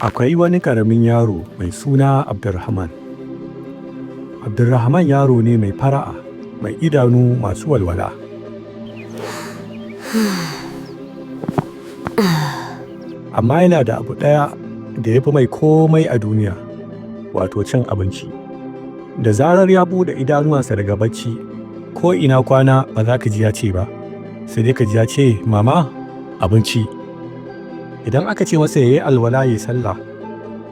Akwai wani ƙaramin yaro mai suna Abdulrahman. Abdulrahman yaro ne mai fara'a, mai idanu masu walwala. Amma yana da abu ɗaya da ya fi mai komai a duniya, wato cin abinci. Da zarar ya buɗe idanuwansa daga bacci, ko ina kwana ba za ka ji ya ce ba, sai dai ka ji ya ce, "Mama, abinci." Idan aka ce masa ya yi alwala ya yi sallah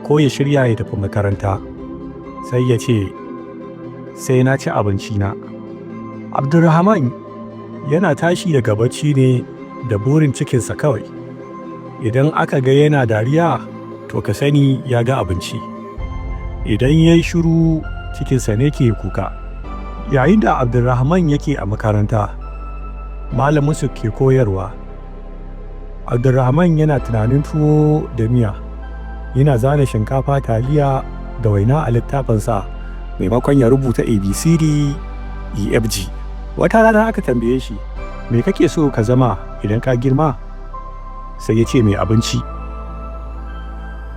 ko ya shirya ya tafi makaranta, sai ya ce, "Sai na ci abinci na." Abdulrahman yana tashi daga bacci ne da burin cikinsa kawai. Idan aka ga yana dariya, to ka sani ya ga abinci. Idan ya yi shiru, cikinsa ne ke kuka. Yayin da Abdulrahman yake a makaranta, malaminsu ke koyarwa. Abdulrahman yana tunanin tuwo da miya, yana zana shinkafa, taliya da waina a littafinsa maimakon ya rubuta ABCD, EFG. Wata rana aka tambaye shi, "Me kake so ka zama idan ka girma?" Sai ya ce, "Mai abinci."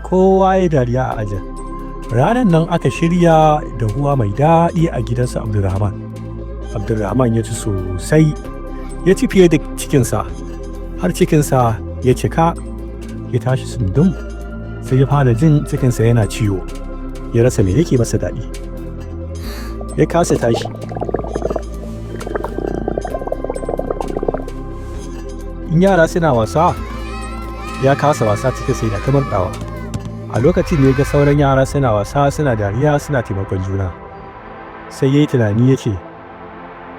Kowa ya dariya a ajin. Ranar nan aka shirya dahuwa mai daɗi a gidansu Abdulrahman. Abdulrahman ya ci sosai, ya ci fiye da cikinsa, har cikinsa ya cika, ya tashi sundum, sai ya fara jin cikinsa yana ciwo, ya rasa me yake masa daɗi. Ya kasa tashi. In yara suna wasa, ya kasa wasa cikinsa yana ta murɗawa. A lokacin ne ga sauran yara suna wasa, suna dariya, suna taimakon juna. Sai ya yi tunani ya ce,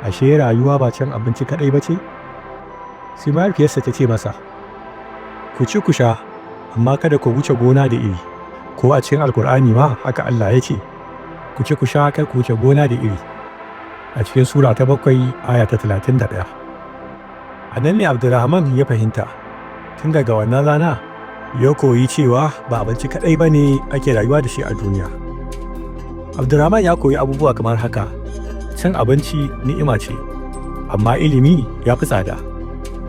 "Ashe rayuwa ba cin abinci kaɗai ba ce?" Sai mahaifiyarsa ta ce masa, "Ku ci ku sha, amma kada ku wuce gona da iri. Ko a cikin Alkur'ani ma haka Allah ya ce, 'Ku ci ku sha, kar ku wuce gona da iri.' A cikin Sura ta 7 aya ta 31. A nan ne Abdulrahman ya fahimta, tun daga wannan rana ya koyi cewa ba abinci kaɗai ba ne ake rayuwa da shi a duniya. Abdulrahman ya koyi abubuwa kamar haka: cin abinci ni'ima ce, amma ilimi ya fi tsada.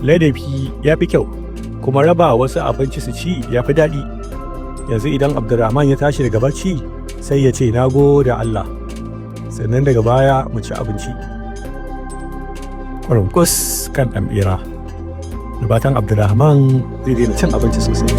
Ladabi ya fi kyau, kuma raba wasu abinci su ci ya fi daɗi. Yanzu idan Abdulrahman ya tashi daga bacci, sai ya ce, "Na gode Allah." Sannan daga baya mu ci abinci. Ƙurunƙus kan ɗan ɓera. Da fatan Abdulrahman zai daina cin abinci sosai.